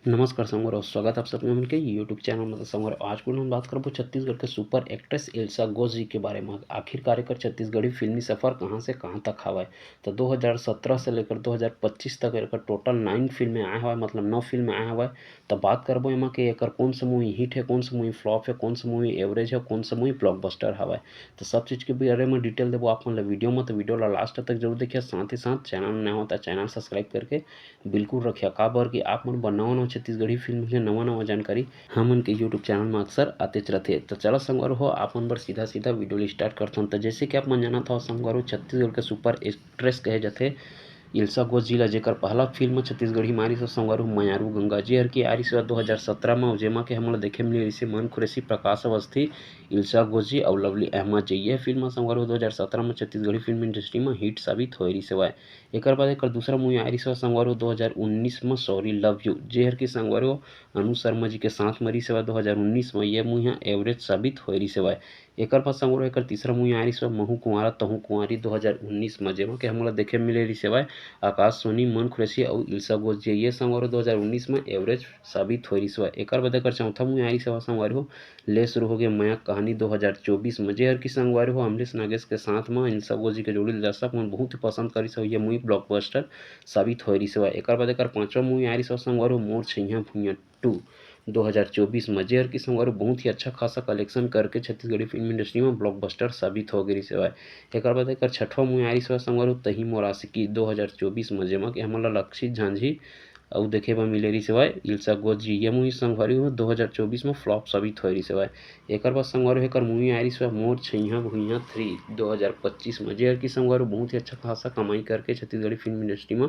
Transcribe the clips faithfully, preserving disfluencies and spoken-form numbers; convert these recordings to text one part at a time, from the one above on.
नमस्कार संगवारी हो, स्वागत आप सब मन के YouTube चैनल में। तो संगवारी हो, आज के हम बात करबो छत्तीसगढ़ के सुपर एक्ट्रेस इल्सा घोष जी के बारे में। आखिरकार एकर छत्तीसगढ़ी फिल्मी सफर कहाँ से कहाँ तक हवय। तो दो हज़ार सत्रह से लेकर दो हज़ार पच्चीस तक एकर टोटल नाइन फिल्में आए हवय, मतलब नौ फिल्में आए हवय। तो बात करबो एमा के एकर कौन सा मूवी हिट है, कौन सा मूवी फ्लॉप है, कौन सा मूवी एवरेज है, कौन सा मूवी ब्लॉकबस्टर हवय। तो सब चीज़ के बारे में डिटेल देबो आप मन ला वीडियो में। तो वीडियो ला लास्ट तक जरूर देखिए, साथ ही साथ चैनल नया हो तो चैनल सब्सक्राइब करके बिल्कुल रखिया, काबर कि आप मन बर नवा नवा छत्तीसगढ़ी फिल्म के नवा नवा जानकारी हमन के YouTube चैनल में अक्सर आतेच रथे। तो चला संगवारी हो, आप मन बर सीधा सीधा वीडियो ल स्टार्ट करथन। तो जैसे कि आप मन जानत हव संगवारी हो, छत्तीसगढ़ के सुपर एक्ट्रेस कहे जाथे इल्सा घोष जी ला, जेकर पहला फिल्म छत्तीसगढ़ी मारिस संगवारी हो मयारू गंगा, जे हर की आरिस दो हज़ार सत्रह में, जेमा के हमन ला देखे मिले रिसे मन खुरेसी, प्रकाश अवस्थी, इल्सा घोष जी अउ लवली अहमद जी। यह फिल्म संगवारी हो दो हज़ार सत्रह में छत्तीसगढ़ी फिल्म इंडस्ट्री में हिट साबित होए रिसे हवय। एकर बाद एकर दूसरा मूवी आए रिसे संगवारी हो दो हज़ार उन्नीस में सॉरी लव यू, जे हर की संगवारी हो अनु शर्मा जी के साथ में रिसे हवय दो हज़ार उन्नीस में। ये मूवी ह एवरेज साबित होए रिसे हवय। एकर बाद संगवारी हो एकर तीसरा मूवी आए रिसे महू कुंवारा तहू कुंवारी दो हज़ार उन्नीस में, जेमा के हमन ला देखे मिले रिसे हवय आकाश सोनी, मन खुरेसी अउ इल्सा घोष जी। ये संगवारी हो दो हज़ार उन्नीस में एवरेज साबित होए रिसे हवय। एकर बाद एकर चौथा मूवी आए रिसे हवय संगवारी हो ले शुरू होगे मया कहानी दो हज़ार चौबीस में, जे हर की संगवारी हो अमरीश नागेश के साथ में इल्सा घोष जी के जोड़ी ल दर्शक मन बहुत ही पसंद करिस हवय। ये मूवी ब्लॉकबस्टर साबित होए रिसे हवय। एकर बाद एकर पांचवा मूवी आए रिसे हवय संगवारी हो मोर छैया भुइयां टू दो हज़ार चौबीस में, जे हर की संगवारी हो बहुत ही अच्छा खासा कलेक्शन करके छत्तीसगढ़ी फिल्म इंडस्ट्री में ब्लॉकबस्टर साबित हो गे रिसे हवय। एकर बाद एकर छठवा मूवी आए रिसे हवय संगवारी हो तही मोर आशिकी दो हज़ार चौबीस में, जेमा के हमन ला लक्षित झांझी अउ देखे बर मिले रिसे हवय इल्सा घोष जी। ये मूवी संगवारी हो दो हज़ार चौबीस में फ्लॉप साबित होए रिसे हवय। एकर बाद संगवारी हो एकर मूवी आए रिसे हवय मोर छैया भुइयां थ्री दो हज़ार पच्चीस में, जे हर की संगवारी हो बहुत ही अच्छा खासा कमाई करके छत्तीसगढ़ी फिल्म इंडस्ट्री में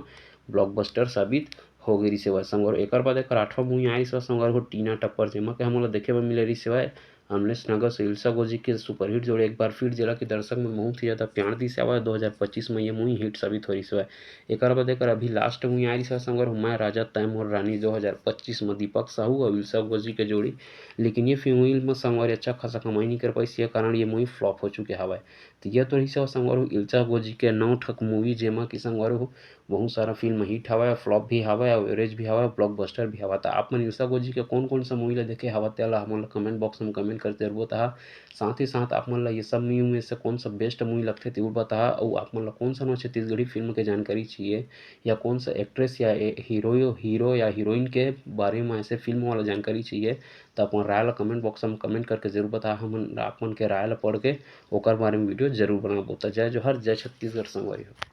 ब्लॉकबस्टर साबित हो गे रिसे हवय संगवारी हो। एकर बाद एकर आठवां मूवी आए रिसे हवय संगवारी हो टीना टप्पर, जेमा के हमन ला देखे बर मिले रिसे हवय अमलेश नगर से इल्सा घोष जी के सुपरहिट जोड़ी एक बार फिर, जेला के दर्शक मन बहुत ही ज्यादा प्यार दिस हवय। दो हज़ार पच्चीस में ये मूवी हिट साबित होए रिसे हवय। एकर बाद एकर अभी लास्ट मूवी आए रिसे हवय संगवारी हो मैं राजा तैं मोर रानी दो हज़ार पच्चीस में दीपक साहू अउ इल्सा घोष जी के जोड़ी, लेकिन ये फिल्म में संगवारी अच्छा खासा कमाई नहीं कर पाइस, ये कारण ये मूवी फ्लॉप हो चुके हवय। तो ये तो रिसे हवय संगवारी हो इल्सा घोष जी के नौ ठक मूवी, जेमा की संगवारी हो बहुत सारा फिल्म हिट हवय, फ्लॉप भी हवय, एवरेज भी हवय, ब्लॉकबस्टर भी हवय। तो आप मन इल्सा घोष जी के कौन कौन सा मूवी ला देखे हवा, तेला हमन ला कमेंट बॉक्स में कमेंट कर जरूर बताहा। साथ ही साथ आप मन ला ये सब मूवी में से कौन सा बेस्ट मूवी लगथे, तेहू बताहा। अउ आप मन ला कौन सा नवा छत्तीसगढ़ी फिल्म के जानकारी चाहिए, या कौन सा एक्ट्रेस या ए-, हीरो, हीरो या हीरोइन के बारे में ऐसे फिल्म वाला जानकारी चाहिए, तो अपन राय ला कमेंट बॉक्स में कमेंट करके जरूर बताहा। हमन आप मन के राय ला पढ़ के ओकर बारे में वीडियो जरूर बनाबो। तो जय जोहार, जय छत्तीसगढ़ संगवारी हो।